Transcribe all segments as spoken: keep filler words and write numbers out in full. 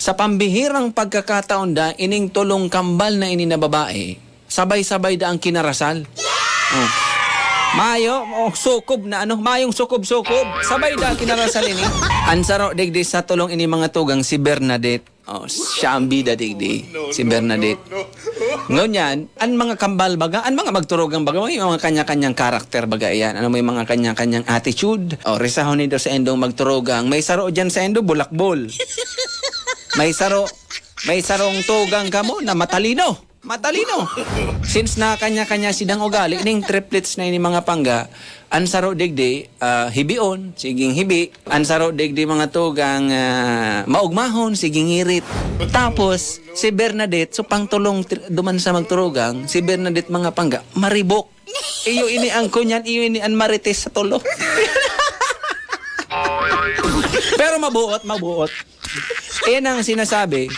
Sa pambihirang pagkakataon da, ining tolong kambal na ini na babae, sabay-sabay da ang kinarasal. Oh. Mayo, oh, sukob na ano, mayong sukob-sukob. Sabay da ang kinarasal ini. Ang saro digdi sa tolong ini mga tugang si Bernadette. Oh, siya ang bida digdi, si Bernadette. Ngunyan, an mga kambal baga, an mga magturugang baga, may mga kanya-kanyang karakter baga iyan. Ano, may mga kanya-kanyang attitude. O, risahon nindo sa indong magturugang. May saro diyan sa indo, bulakbol. May saro, may sarong tugang kamo na matalino. Matalino. Since na kanya-kanya sidang ugali, ning triplets na ini mga pangga, an saro digdi, ah, hibion, siging hibi. An saro digdi mga tugang, ah, maugmahon, siging ngirit. Tapos, si Bernadette, so pangtulong tri-, duman sa magturugang, si Bernadette mga pangga, maribok. Iyo ini ang kunyan, iyo ini ang marites sa tulo. Pero mabuot, mabuot. Iyan ang sinasabi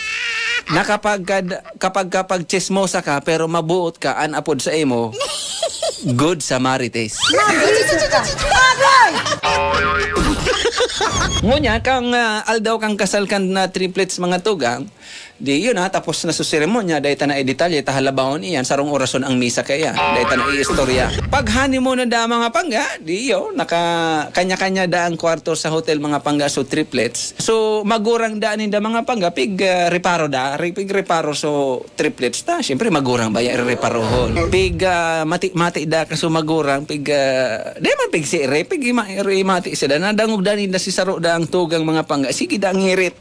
na kapag kad-, kapag, kapag tsismosa ka pero mabuot ka, an apod sa imo, good sa marites. Ngunyan, kang, ah, aldaw kang kasal kan na triplets mga tugang, di yun ha, tapos na sa seremonya, dahil ta na i-detalye, ta halabahon iyan, sarong orason ang misa kaya, dahil ta na i-istorya. Pag honeymoon na da mga pangga, di yun, naka, kanya-kanya da ang kwarto sa hotel mga pangga, so triplets. So, magurang da ninda mga pangga, pig, ah, reparo da, re-, pig reparo so triplets ta. Siyempre, magurang ba yan, reparohon. Pig, ah, mati-mati da ka so magurang, pig, ah, di man pig si re, pig ima-, re-, mati sila. Nadangog da ninda si saro da ang tugang mga pangga. Sige da, ngirit.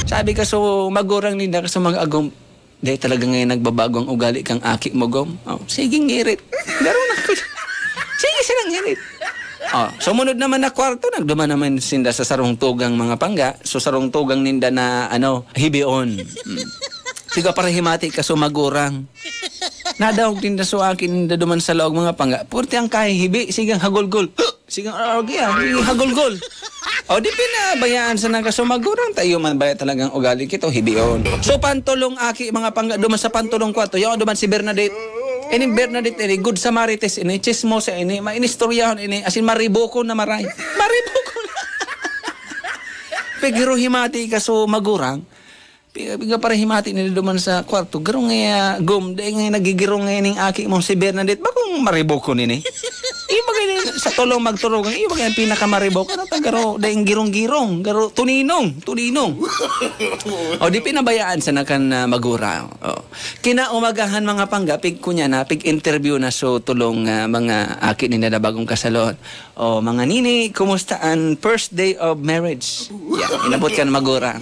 Sabi ka, so, magurang ninda ka sa mga agom. Dahil talaga ngayon nagbabago ang ugali kang aki mo, gom. Oh, sige, ngirit. Garo na. Sige, silang ngirit. Oh, sumunod naman na kwarto, nagduman naman sinda sa sarong tugang mga pangga. So, sarong tugang ninda na, ano, hibion. Mm. Sige, para himati ka, so magurang. Nadahog ninda so aki ninda duman sa laog mga pangga. Purti ang kahihibi, sige, hagulgol. Sige, ah, okay, ah. Sige, hagulgol. O, di pinabayaan sa nagkasumagurang tayo man baya talagang ugali kito, hibion. So, pantulong aki, mga pangga, duman sa pantulong kwarto, yaon duman si Bernadette. Ini Bernadette, ini, good Samarites, ini, chismosa, ini, mainistoryahon, ini, asin maribokon na maray. Maribokon na. Pigiro himati ka, so, magurang. Pi-, piga para himati nila duman sa kwarto. Garong nga, gom, dai nga nagigirong nga ning aki mo si Bernadette. Bakong maribokon ini? Iba gani sa tolong magturugang, iba gani pinakamaribok. Ano ta, garo, daing girong-girong, garo, tuninong, tuninong. O, di pinabayaan sa nakan na magurang. O. Kinaumagahan mga pangga, pig kunya na, pig-interview na so tulong, ah, mga aki ni na bagong kasalon. O, mga nini, kumusta an first day of marriage? Yan, inabot kan magurang.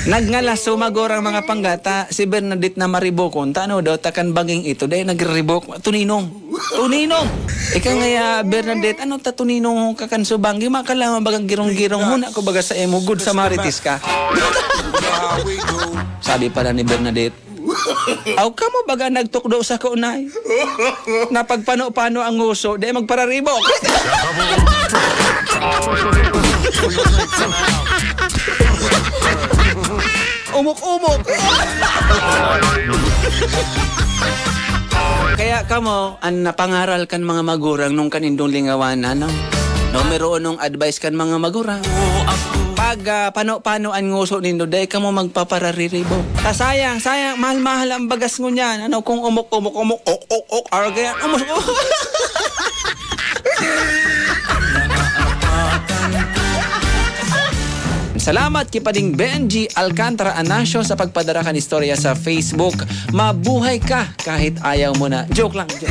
Nagngalas so magurang mga panggata, si Bernadette na maribokon, ta ano daw, ta kan banging ito, dahil nagriribok, tuninong. Tuninong! Ika nga ya, Bernadette, ano ta tuninong ka kan subang? Di makalaman bagang girong-girong, huna ko baga sa emo, good Samarites ka. Sabi pala ni Bernadette, "Aw, kamo baga nagtukdo sa kunay? Napagpano-pano ang nguso, di magpararibok." Umok-umok. Kaya kamo, an napangaral kan mga magurang nung kanindong lingawan, ano? Numero unong advice kan mga magurang. Pag, ah, pano-pano an nguso nindo, dai kamo magpaparariribo. Ta sayang, sayang, mahal-mahal ang bagas ngunyan. Ano, kung umok-umok, umok, ok, ok, ok, arga yan, umok, umok. Salamat ki Pading Benji Alcantara Anasio sa pagpadara kan istorya sa Facebook. Mabuhay ka kahit ayaw mo na. Joke lang. Joke.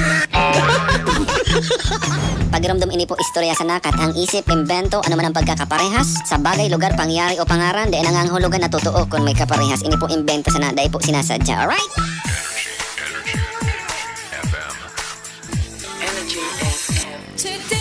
Pagiromdom, ini po istorya sana, kathang isip, imbento, ano man ang pagkakaparehas sa bagay, lugar, pangyayari o pangaran, dai nangangahulugan na totoo kun may kaparehas. Ini po imbento sana, dai po sinasadya. Alright? Energy F M.